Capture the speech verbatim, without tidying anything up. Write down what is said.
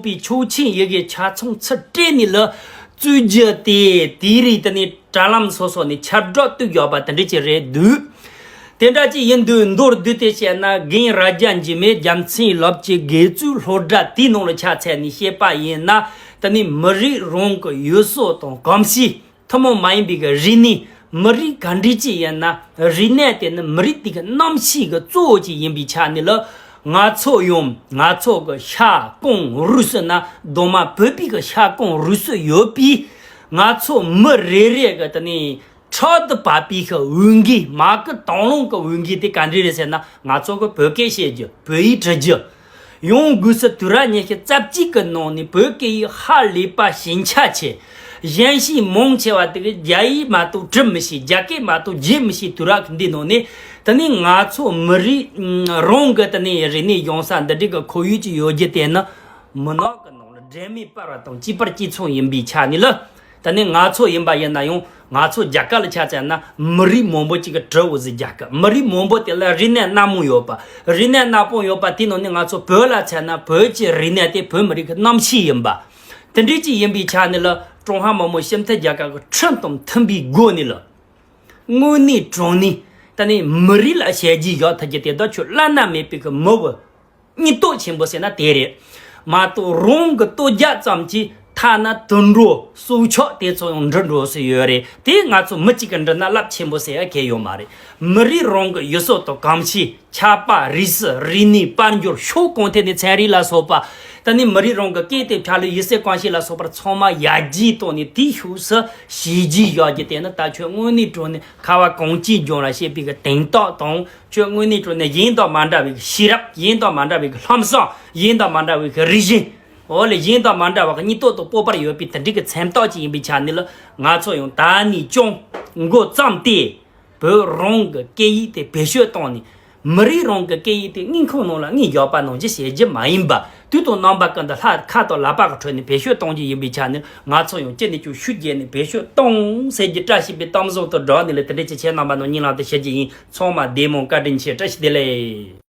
པའི་ཆོག་མཆན་ཡི་གེ་ཆ་ཚང་ཚུར་སྤྲད་ནས་ལ་བཙུགས་རྒྱུ་དེ་དེ་རིགས་དེ་ནས་དྲ་ལམ་སོ་སོ་ནས་ཁྱབ་བསྒྲགས་བཏང་ཡོད་པ་དེ་འདྲ་ཅིག་རེད་འདུག་དེ་འདྲ་ཅིག་ཡིན་དུས་མདོར་བསྡུས་ཏེ་བཤད་ན། རྒན་རྭ་རྒྱ་འཇིགས་མེད་རྒྱལ་མཚན་ལགས་ཀྱི་དགེ་ཚུལ་སློབ་གྲྭ་དེའི་ནང་ལ་ཆ་མཚོན་ནས་བཤད་པ་ཡིན་ན། དེ་ནས་མི་རིགས་རང་གི་ཡུལ་སྲོལ་དང་གོམས་གཤིས། ཐུན་མོང་མ་ཡིན་པའི་གི་རིག་གནས། མི་རིགས་ག་འདྲ་ཅིག་ཡིན་ན་རིག་གནས་དེ་ནི་མི་རིགས་དེ་གི་རྣམ་ཤེས་ཀྱི་གཙོ་བོ་ཅིག་ཡིན་པའི་ཆ་ནས་ལ། ང་ཚོ་ཡང་ང་ཚོ་གི་ཤ་ཀོང་རུས་གསོ་ན་གདོང་མ་བོད་པའི་གི་ཤ་ཀོང་རུས་གསོ་ཡོད་པས། ང་ཚོ་མི་རེ་རེ་གི་དེ་ནས་ཕྲག་ཏུ་བབས་པའི་གི་འོས་འགན། མ་གི་དང་བླངས་གི་འོས་འགན་དེ་ག་འདྲ་རེད་ཟེར་ན། ང་ཚོ་གི་བོད་སྐད་བཤད་རྒྱུ། བོད་ཡིག་འབྲི་རྒྱུ། ཡང་སྒོས་སུ་དུས་རབས་ཉི་ཤུ་རྩ་གཅིག་གི་ནང་ནས་བོད་སྐད་ཡིག་ཧ་ལས་པ་ཞན་ཆ་ཆེ། གཞན་ཤས་མང་ཆེ་བ་དེ་གི་རྒྱ་ཡིག་མ་གཏོགས་འབྲི་མི་ཤེས། རྒྱ་སྐད་མ་གཏོགས་བརྗེད་མི་ཤེས། དུས་རབས་འདི་ནང་ནས་དེ་ནས་ང་ཚོ་མི་རིགས་རང་གི་དེ་ནས་རིག་གནས་སྦྱོང་ས་འདི་འདྲའི་གི་ཁོར་ཡུག་ཅིག་ཡོད་རྒྱུ་དེ་ནི་མུན་ནག་གི་ནང་ལ་འགྲན་མེད་སྤར་བ་དང་གཅིག་པར་གཅིག་མཚུངས་ཡིན་པའི་ཆ་ནས་ལ། ད་ནི་ང་ཚོ་ཡིན་པ་ཡིན་ན་ཡང་། ང་ཚོ་རྒྱ་གར་ལ་ཆ་མཚོན་ན་མི་རིགས་མང་པོ་ཅིག་གི་གྲུ་བོ་ཟིག་རྒྱ་གར། མི་རིགས་མང་པོ་དེ་ལ་རིག་གནས་སྣ་མང་ཡོད་པ། རིག་གནས་སྣ་མང་ཡོད་པ་དེ་ནང་ནས་ང་ཚོ་བོད་ལ་མཚོན་ན་བོད་ཀྱི་རིག་གནས་དེ་བོད་མི་རིགས་ཀྱི་རྣམ་ཤེས་ཡིན་པ། དེ་འདྲ་ཅིག་ཡིན་པའི་ཆ་ནས་ལ་ཀྲུང་ཧྭ་མི་དམངས་སྤྱི་མཐུན་རྒྱལ་ཁབ་ཀྱི་ཁྲིམས་དང་མཐུན་པའི་སྒོ་ནས་ལ། དངོས་གནས་དྲང་གནས་ད་ནི་མི་རིགས་ལ་བྱས་རྗེས་བཞག་ཐུབ་རྒྱུ་དེ་ད་ཁྱོད་བླ་ན་མེད་པའི་གི་མི་བོ། སྙིང་སྟོབས་ཆེན་པོ་ཟེར་ན་དེ་རེད། མ་གཏོགས་རང་གི་སྟོབས་རྒྱག་ཙམ་གྱིས་ཐ་ན་དུད་འགྲོ་སྲོག་ཆགས་དེ་ཚོ་ཡང་འབྲི་འགྲོ་སྲིད་ཡོད་རེད། དེ་ང་ཚོ་མི་གཅིག་གིས་འབྲི་ན་རླབས་ཆེན་པོ་ཟེར་ཡ་གལ་ཡོད་མ་རེད། མི་རིགས་རང་གི་ཡུལ་སྲོལ་དང་གོམས་གཤིས། ཆབ་དཔལ། རིག་གཞུང་། རིག་གནས། དཔལ་འབྱོར། ཕྱོགས་གང་ཐད་ནས། ཚན་རིག་ལ་སོགས་པ། ད་ནི་མི་རིགས་རང་གི་སྐད་དང་ཆ་ལུགས། ཡུལ་སྲོལ་གོམས་གཤིས་ལ་སོགས་པར་ཚང་མ་ཡར་རྒྱས་བཏང་ནས་དེའི་ཕྱོགས་སུ་བྱས་རྗེས་བཞག་རྒྱུ་དེ་ནི་ད་ཁྱོད་དངོས་གནས་དྲང་གནས་ཁ་བ་གངས་ཅན་ལྗོངས་ལ་བཤད་པའི་གི་དོན་དག་དང་། ཁྱོད་དངོས་གནས་དྲང་གནས་གཞན་དང་མ་འདྲ་བའི་གི་ཤེས་རབ། གཞན་དང་མ་འདྲ་བའི་གི་ལྷག་བསམ། གཞན་དང་མ་འདྲ་བའི་གི་རིག་གཞུང་། འོ་ལེ། གཞན་དང་མ་འདྲ་བ་གི་སྙིང་སྟོབས་དང་སྤོབས་པ་ཡོད་པའི་དེ་འདྲའི་གི་མཚན་རྟགས་ཅིག་ཡིན་པའི་ཆ་ནས་ལ། ང་ཚོ་ཡང་ད་ནས་ཀྱང་འགོ་བརྩམས་ཏེ། བོད་རང་གི་སྐད་ཡིག་དེ་བེད་སྤྱོད་བཏང་ནས། མི་རིགས་རང་གི་སྐད་ཡིག་དེ་དངུལ་ཁང་ནང་ལ་དངུལ་བཞག་པ་ནང་བཞིན་བྱེད་རྒྱུ་མ་ཡིན་པ། དུས་དང་རྣམ་པ་ཀུན་ཏུ་ལྷ་ཁ་དང་ལག་པ་གི་ཁྲོད་ནས་བེད་སྤྱོད་གཏོང་རྒྱུ་ཡིན་པའི་ཆ་ནས། ང་ཚོ་ཡང་ཅི་ནས་ཀྱང་ཤུགས་རྒྱས་ནས་བེད་སྤྱོད་གཏོང་ཟེར་རྒྱུ་བཀྲ་ཤིས་པའི་གཏམ་བཟང་དུ་བསྒྲགས་ནས་ལ། དེ་འདྲའི་ཅིག་ཁྱེད་རྣམ་པ་ནང་སྙིང་ལག་ཏུ་ཞུ་རྒྱུ་ཡིན། ཚང་མ་བདེ་མོ་བཀའ་དྲིན་ཆེ། བཀྲ་ཤིས་བདེ་ལེགས།